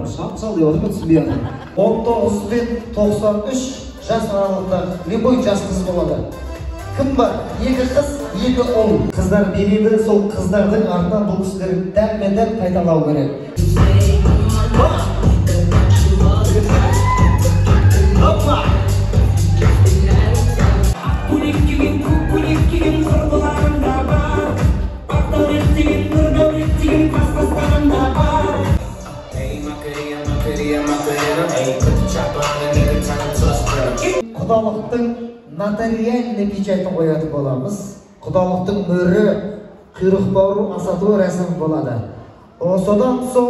Шап-шал деп отырмын, түсінбей жатырмын. 19 бен 93 жас аралығында любой жас қыз болады. Кім бар? 2 қыз, 2 ұл. Қыздар билейді, сол қыздардың артынан бұл кісілер дәлме-дәл қайталау керек. Опа! Құдалықтың нотариальный печатын қоятын боламыз. Құдалықтың мөрі, құйрық бауру асату рәсімі болады. Содан соң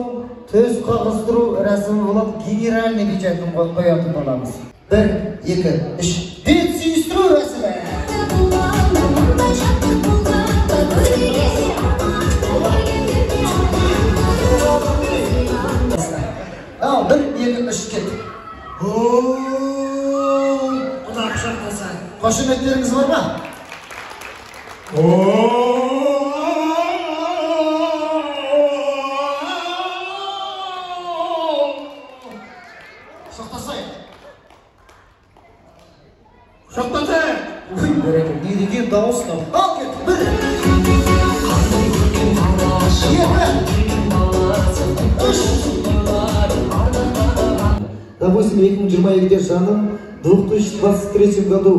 төс қағыстыру рәсімі болады, генеральный печатын қоятын боламыз. 1, 2, 3. Бет сүйістіру рәсімі. Ал, 1, 2, 3, кет. Құда құшақтаса. Қошеметтеріңіз бар ма? Құшақтасайық. Құшақтасайық. Ой, бәрекелді, не деген дауыс мынау. Ал, кет. 1, 2, 3. Допустим, 2022 жаным, в 2023 году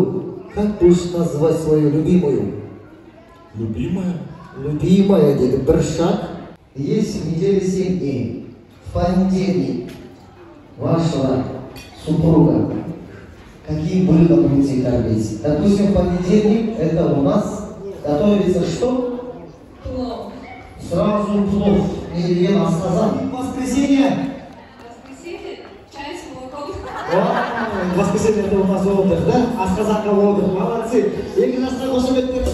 как будешь назвать свою любимую? Любимая? Любимая, деді, бір шаг. Есть в неделе 7 дней. В понедельник вашего супруга какие блюда будете кормить? Допустим, в понедельник это у нас готовится что? Плов. Сразу плов. Или асказан. Воскресенье. Воскресенье чай с молоком. Воскресенье это у нас отдых, да? Асказанға отдых. Молодцы. Екі жасқа қошеметтер.